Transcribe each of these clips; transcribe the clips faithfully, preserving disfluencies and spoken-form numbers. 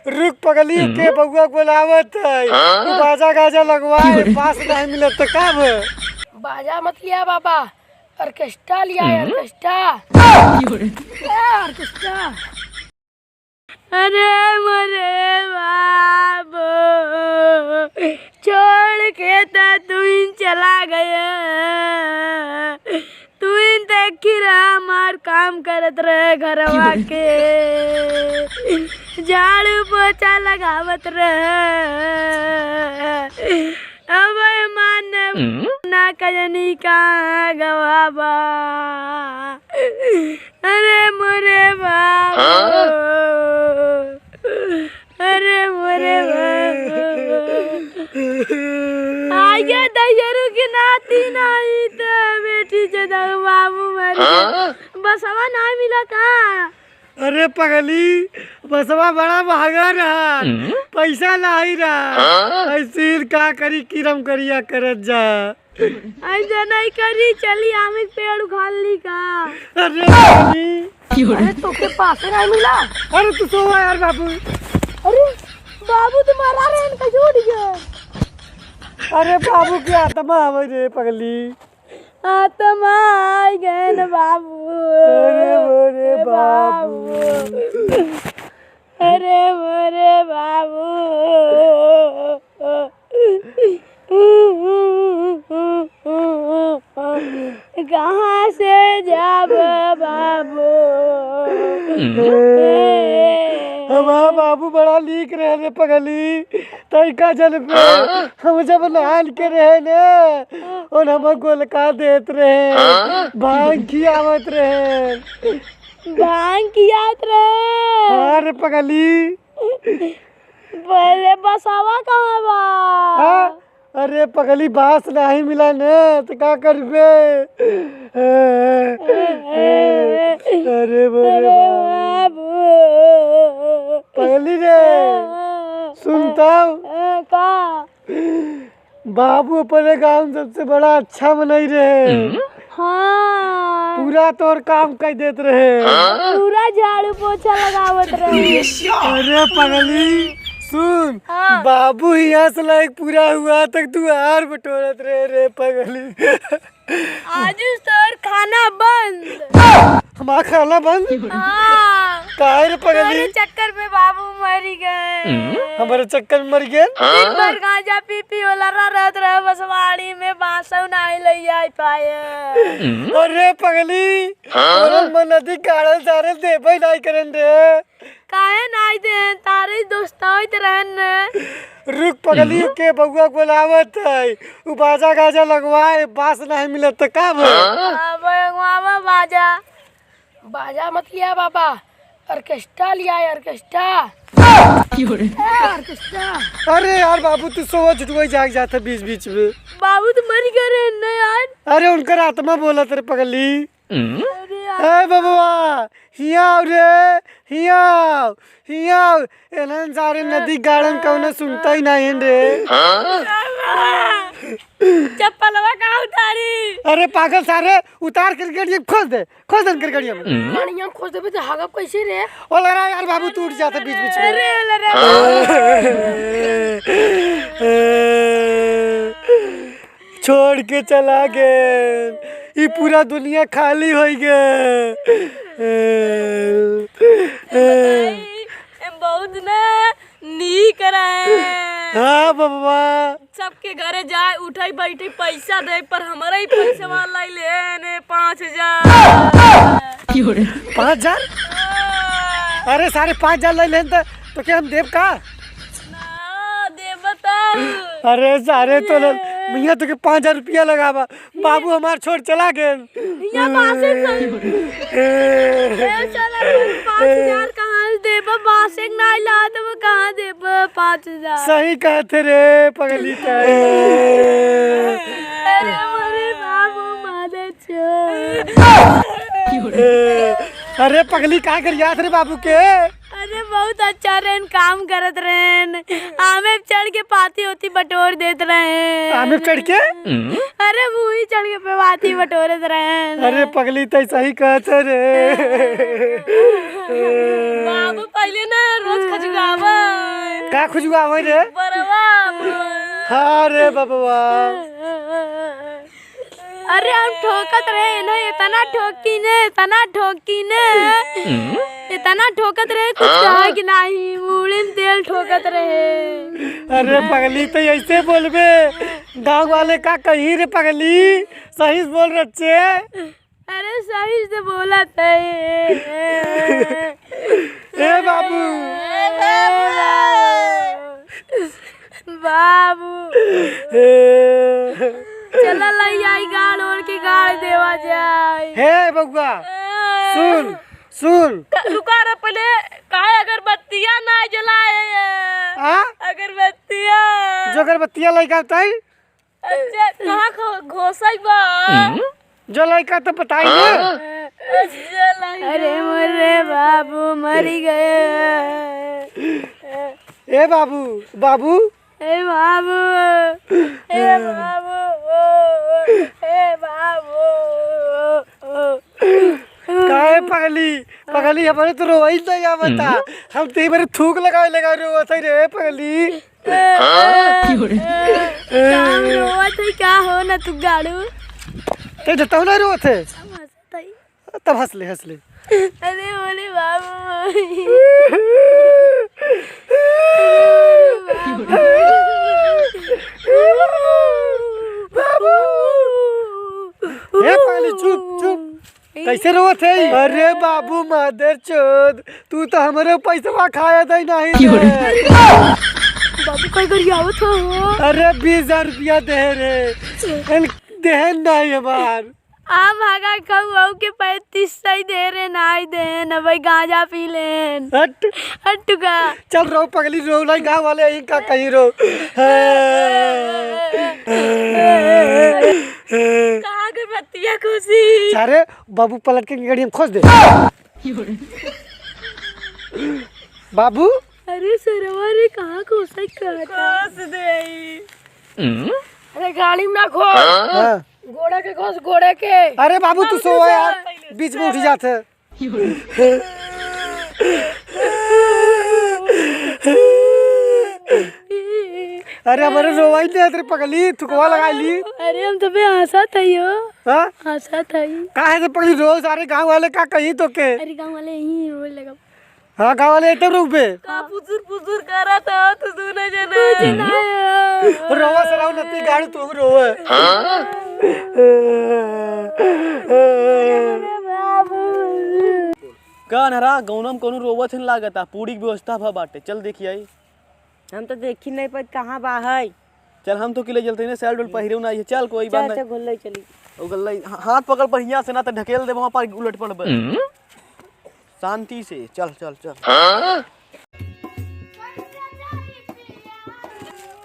रुक पगली, हम्म? के बउआ बोलावत है। हाँ? तू बाजा गाजा लगवाए, बास नहीं मिलत तो का भे? बाजा मत लिया बाबा, ऑर्केस्ट्रा लिया, हम्म? ऑर्केस्ट्रा। ए, ऑर्केस्ट्रा। अरे मोरे बाबू, छोड़ के त तू ही चला गया। तू ही देखी रहा, हमार काम करत रहे घरवा के, झाड़ू पोछा लगावत रहे। अब मान हम्म? ना कजनी कहाँ गवा बा। अरे मोरे बाबू। हाँ? अरे मोरे बाबू। आगे दैयरू की नाती नहीं तो बेटी जो दऊ बाबू मर गए। हाँ? बसवा ना मिला का? अरे पगली, बसवा बड़ा महंगा रहा, हम्म? पैसा नाही रहा। हाँ? ऐसे का करी, किरम करिया करत जा। ऐसे नहीं करी, चली आम के पेड़ उखाड़ ली का? अरे पगली। अरे तोके पासे नहीं मिला। अरे तू सोवा यार बाबू। अरे बाबू तुम्हारा रे इनका जोड़ गया। अरे बाबू की आत्मा आवे रे पगली। आत्मा आई गए न बाबू। अरे मोरे ए बाबू। बाबू। अरे मोरे बाबू। कहाँ से जाब बाबू? हमार बाबू बड़ा नीक रहे रे पगली। तई का जनबे, हम जब नान के रहे ने, उन हम गोलका देत रहे, भांग खियावत रहे। भांग खियात रहे। हाँ रे पगली। पहले बसवा कहाँ बा? हाँ? अरे पगली, बास नाही मिला ने, तो का करबे? अरे मोरे अरे बाबू। बाबू। पगली रे, सुनताऊ? का? बाबू अपने गाँव में सबसे बड़ा अच्छा मनई रहे। हाँ। पूरा तोर काम कर देत रहे। पूरा झाड़ू पोछा लगावत रहे। अरे पगली, सुन, हाँ। बाबू हियाँ से लायक पूरा हुआ तक तू हार बटोरत रहे रे पगली। आज तोर खाना बंद। हमार खाना बंद? हाँ। काहे रे पगली? तोरे चक्कर में बाबू मरी गए। हमारे चक्कर में मरी गए? दिन भर गांजा पी पी ओलरा रहत रहे बसवाड़ी में, बांसो नाहीं लई आई पाए। अरे पगली, हाँ? तोरे मन नदी गाड़ल सारे देबे नाहीं करन रे। काहे नाहीं देन? तारे दोस्त होइत रहन न। रुक पगली, के बउआ बोलावत है, उ बाजा गाजा लगवाए, बास नाहीं मिलत त का भए? हाँ, बउआ बाजा। बाजा मत लिया बाबा, ऑर्केस्ट्रा लिया है, ऑर्केस्ट्रा। ए, ऑर्केस्ट्रा। अरे यार बाबू, तू सोवा झुटुआ जाग जात है बीच बीच में। बाबू तो मर गए रे न यार। अरे उनकर आत्मा बोलत रे पगली। अरे यार। ए बबुआ, हियाँ आओ रे, हियाँ आओ, हियाँ आओ। एनन सारे नदी गाड़न कौनो सुनता ही नहीं है रे। चप्पलवा कहाँ उतारी? अरे पागल सारे, उतार करके ये खोल दे। खोस दन कर गड़िया में। गड़िया में खोस देबे तो हगब कैसे रे? ओ लड़ा यार बाबू, टूट जाता बीच बीच में। अरे, अरे, अरे। छोड़ के चला गए, ई पूरा दुनिया खाली होई गए। बहुत ना नीक रहे। हाँ बबुआ। सबके घरे जाए, उठे, बैठे, पैसा दे, पर हमारा ही पैसा वाला ही ले ने पाँच हजार। पाँच हजार? हाँ। अरे सारे पाँच हजार ले लेन त, तो क्या हम देब का? ना, देब बताओ। अरे सारे तो ले, मियाँ तो के पाँच हजार रुपया लगावा। बाबू हमार छोड़ चला गए। या बासे नहीं। ए, ए, साला, पाँच हजार कहाँ से देबा? बासे नहीं ला देबा, कहाँ देबा पाँच हजार? सही कहते रे पगली ताई। अरे मोरे बाबू मारे छो। ए, अरे पगली का करियात रे बाबू के? अरे बहुत अच्छा रहन, काम करत रहन, आमे पे चढ़ के पाती होती बटोर देत रहन। आमे पे चढ़ के? अरे वही चढ़ के पे पाती बटोरत रहन। अरे पगली तै सही कहत रे। बाबू पहले ना रोज खजुरावा। का खुजवावे रे? बरवा। हाँ रे बबवा। अरे हम ठोकत रहे ना, इतना ठोकी ने, इतना ठोकी ने, इतना ठोकत रहे, कुछ कहा कि नाही, मूड़ी में तेल ठोकत रहे। अरे पगली, तो ऐसे बोलबे, गाँव वाले का कही रे पगली, सही से बोल रच्चे। अरे सही से बोला था। ए बाबू। बाबू। ए। चला लई आई गाड़ ओढ़ के गाड़ देवा जाए। हे बबुआ, सुन, सुन। क-, रुका रे पहले, काहे अगरबत्तिया ना जलाए? आ? अगरबत्तिया। जो अगरबत्तिया लइका ताई? अच्छा, कहाँ घो-, घोसई बा? जो लइका तो बताई ना। अच्छा, लइका। अरे मोरे बाबू मरी गए। ए बाबू, बाबू। ए बाबू, ए बाबू, ए बाबू। काहे पगली, पगली हमरे तो रोवई नहीं आवता। हम तो ही मेरे थूक लगावे लगा रोवत है रे पगली। काम रोवत है का हो ना तू गाड़ू? ते जतऊ ना रोवत है। हम हंसत हई। तब हंस ले, हंस ले। अरे बोले बाबू। बाबू। ए पगली, चुप, चुप। कैसे रोवत है? अरे बाबू मादर चोद, तू तो हमरे पैसवा खाया दे नहीं रे। बाबू कई गरियावत हो? अरे बीस हजार रुपया दे रे, एन देहन नहीं हमार। आ भागा कहू के पैंतीस सौ दे रे, नहीं देन, अब गांजा पी लेन। हट। हट का। चल रो पगली, रो लाई गाँव वाले यही का कहीं रो। कहाँ के बतिया खुशी? सारे बाबू पलट के गड़िया में खोस दे। बाबू। अरे सरवा रे, कहाँ खोसई कहत है? खोस दे। अरे गाड़ी में ना खोस। हाँ। गोड़े के खोस, गोड़े के। अरे बाबू, तू बाबू, सोवा यार, पहले बीच में उठ जात है। अरे हमरे रोवाई दे तेरे पगली, थुकवा लगा ली। अरे हम तो बे हंसत हई हो। हाँ? हंसत हई। काहे से पगली रोज सारे गाँव वाले का कही तो के? अरे गाँव वाले यहीं रोए लगा। हाँ, गाँव वाले एकदम रुक बे। का फुसुर फुसुर करत हो तू दोनों जने? कुछ नहीं। रोवा सराव नती गाड़ी तू रोवा। हाँ? अरे बाबू। का अनहरा, गौनम कौनो रोवत हन लागता, पूरी के व्यवस्था भा बाटे, चल देखी आई। हम तो देखी नहीं पाइत कहाँ बा है। चल हम तो किले जलते ने सैल डोल पहिरे ना आई है। चल कोई बात चल, नहीं। चल, गोल्लई चली। ओ गल्लई, हा-, हाथ पकड़ बढ़िया से ना तो ढकेल दे वहाँ पर उलट पड़बे। हम्म? शांति से, चल, चल, चल। हाँ?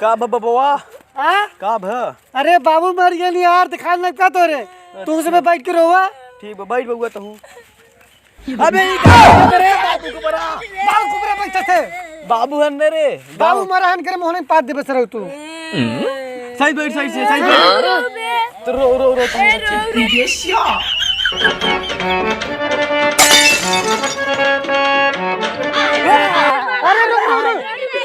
का भ बबवा? हाँ? का भ? अरे बाबू मर गेल यार, दिखाई नहीं का तोरे? अच्छा। तू उसमें बैठ के रोवा। ठीक बा, बैठ बउआ तहूँ। अबे ई का करत रे बाबू के बड़ा? बाबू के बड़ा बैठत है। बाबू है न रे। बाबू मरा हन करे मोहने पाद देबे सरौ तू। सही बैठ, सही से, सही बैठ। तो रो, रो, रो, तुम। अरे रुक, रुक, रुक।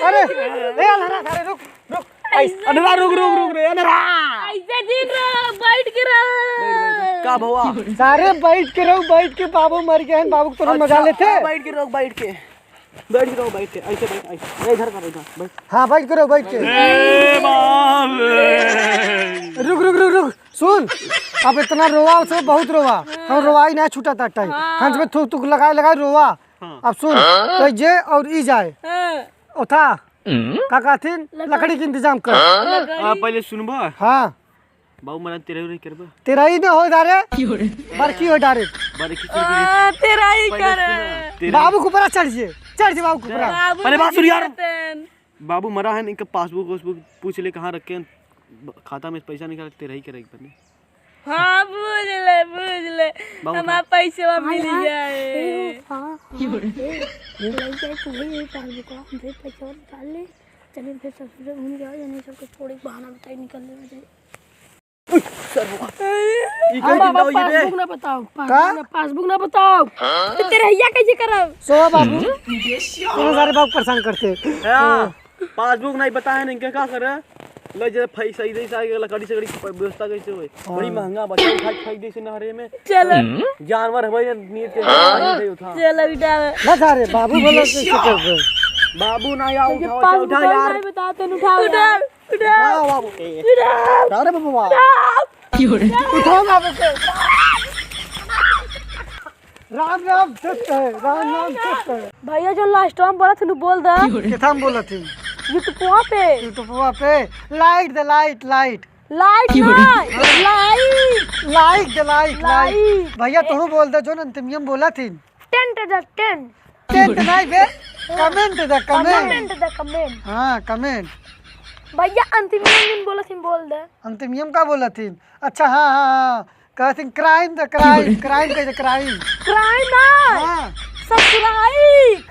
अरे, ए, अनहरा, अरे रुक, रुक। ऐसे अनहरा, रुक, रुक, रुक रे, अनहरा। ऐसे दिन रहो, बैठ के रहो। का भवा? सारे बैठ के रहो, बैठ के बाबू मर गए हैं, बाबू को तो अच्छा, मजा लेते हैं। बैठ के रहो, बैठ के। बैठ के रहो, बैठ के। ऐसे बैठ, ऐसे। ए, इधर कर, इधर, बैठ। हाँ, बैठ के रहो, बैठ के। ए, बाप रे। रुक, रुक, रुक, रुक। सुन, अब इतना रोवा, उसे बहुत रोवा। हम रोवाई ना छूटा था टाइम। हाँ। हंस में थूक, थूक लगाए, लगाए रोवा। हाँ। अब सुन, हाँ? तो जे और ई जाए। हाँ। ओथा, हम्म? का कहथिन? लकड़ी। लकड़ी के इंतजाम कर। हाँ? लकड़ी। आ, पहले सुनबा। हाँ। बाबू मरा तेरह नहीं करबा। तेरह ही में हो डारे। क्यों रे? बड़की हो डारे। बड़की से आ, तेरह ही पहले करे। सुना, तेरह। बाबू के ऊपर चढ़ जे, चढ़ जे बाबू के ऊपर। बाबू अरे बात सुन यार। बाबू मरा है, इनका पासबुक वासबुक पूछ ले, कहाँ रखे हैं, ब-, खाता में पैसा निकाल के तेरह ही करे एक बार। हाँ, बुझ ले, बुझ ले। बाबू हमार उठा। पैसवा हाँ मिल यार। जाए। ए, हाँ, हाँ, ए, लग जाए तू ही, ये पासबुकवा, हम फिर पैसवा निकाल ले। चलिए फिर ससुर घूम जाओ, यानी सबको थोड़ी बहाना बताई, निकल ले जाए। उई, सरवा। अरे। ई हाँ, कह बाबा, दिन दो ये रे। पासबुक ना बताओ, का? पासबुक ना, पासबुक ना बताओ। हाँ? तो तेरे हैया कैसे करब? सो बाबू। हम्म? तू सारे बाबू परेशान करते। हाँ। हाँ। पासबुक नहीं पता है, इनके का करे? ले जे फै-, सही, सही, सही, लकड़ी, सकड़ी की व्यवस्था कैसे होई? हाँ। बड़ी महंगा बच्चा उठा के फेंक दे से नहरे में। चलो। जानवर है भाई, नीचे हाँ। उठा। चलो, उठा। ना जा रे, बाबू बोला कैसे कर दे? बाबू ना, या ये उठा, पासबुक उठा, उठा यार। नहीं बताते, उठा, उठा, उठा। उठा, बाबू। उठा। उठा रे बाबू, वाह। उठा। उठा बाबू के। राम राम सत्य है, राम राम सत्य है। भैया, जो लास्ट टाइम बोला थी, बोल दा। किथा में बोला थी? YouTube पे। YouTube पे। लाइट दे, लाइट, लाइट। लाइट ना, लाइट। लाइट दे, लाइट, लाइट। लाइट। भैया, तू बोल दे, जो अंतिमियम बोला थी। टेंट दे, टेंट। टेंट नहीं बे, कमेंट दे, कमेंट। कमेंट दे, कमेंट। हाँ, कमेंट। भैया, अंतिमियम बोला थी, बोल दे। अंतिमियम का बोला थी? अच्छा, हाँ, हाँ, हाँ। कहत ही क्राइम द क्राइम, क्राइम कह दे, क्राइम। क्राइम ना। हाँ। सब्सक्राइब।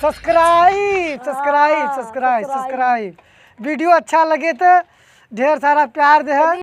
सब्सक्राइब, सब्सक्राइब, हाँ, सब्सक्राइब, सब्सक्राइब। सब्सक्राइब। वीडियो अच्छा लगे तो ढेर सारा प्यार दे।